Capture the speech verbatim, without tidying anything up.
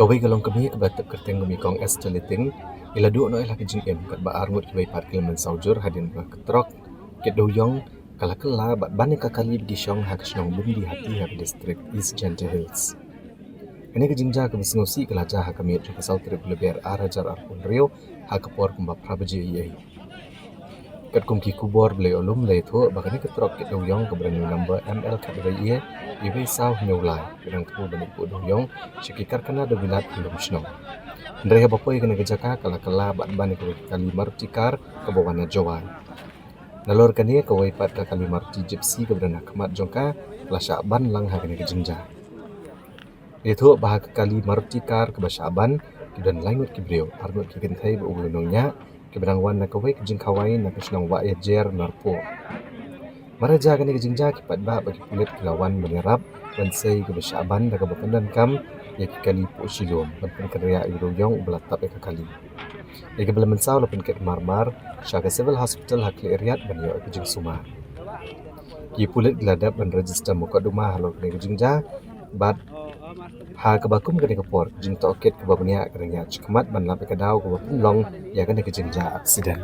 Kawei ka longkmie kaba tip kyrteng kum i Kong Esther Liting i la duh noh ïa la ka jingim katba arngut kiwei pat ki la mynsaw jur hadien ba ka trok kit dewiong ka la kylla bad ban ïa ka kali ba ki shong ha ka shnong Bymdihati ha ka district East Jaintia Hills. Kane ka jingjia kaba sngewsih ka la jia ha ka miet jong ka saw tarik u Lber ar hajar arphew hynriew ha ka por kumba phra baje eiei. Katkum ki khubor ba la ïoh lum la ïathuh ba kane ka trok kit dewiong kaba don number M L khatwei A wei saw hynñiew lai ka dang kyntu ban ïapuh dewiong sha ki karkhana dewilat ha lum shnong. Hynrei haba poi kane ka jaka ka la kylla bad ban ïa kawei ka kali Maruti car kaba wan na Jowai. Nalor kane kawei pat ka kali Maruti Gypsy kaba don ha khmat jong ka ka la shah ban lang ha kane ka jingjia. Ïathuh ba ha ka kali Maruti car kaba shah ban ki don lai ngut ki briew, ar ngut ki kynthei bad uwei u nongñiah kiba dang wan na kawei ka jingkhawai na ka shnong Wahiajer Narpuh. Mar jia kane ka jingjia ki paidbah bad ki pulit ki la wan ban ïarap ban sei kaba shah ban da kaba pyndonkam ïa ki kali puh shillium ban pynkynriah ïa u dewiong uba la tap ïa ka kali. Ïa kaba la mynsaw la pynkit marmar sha ka Civil Hospital ha Khliehriat ban ïoh ïa ka jingsumar. Ki pulit ki la dep ban register mukotduma halor kane ka jingjia bad ha kaba kum kane ka por ka jingtohkit kaba bniah ka dang ïaid shakhmat ban lap ïa ka daw kaba pynlong ïa kane ka jingjia aksiden.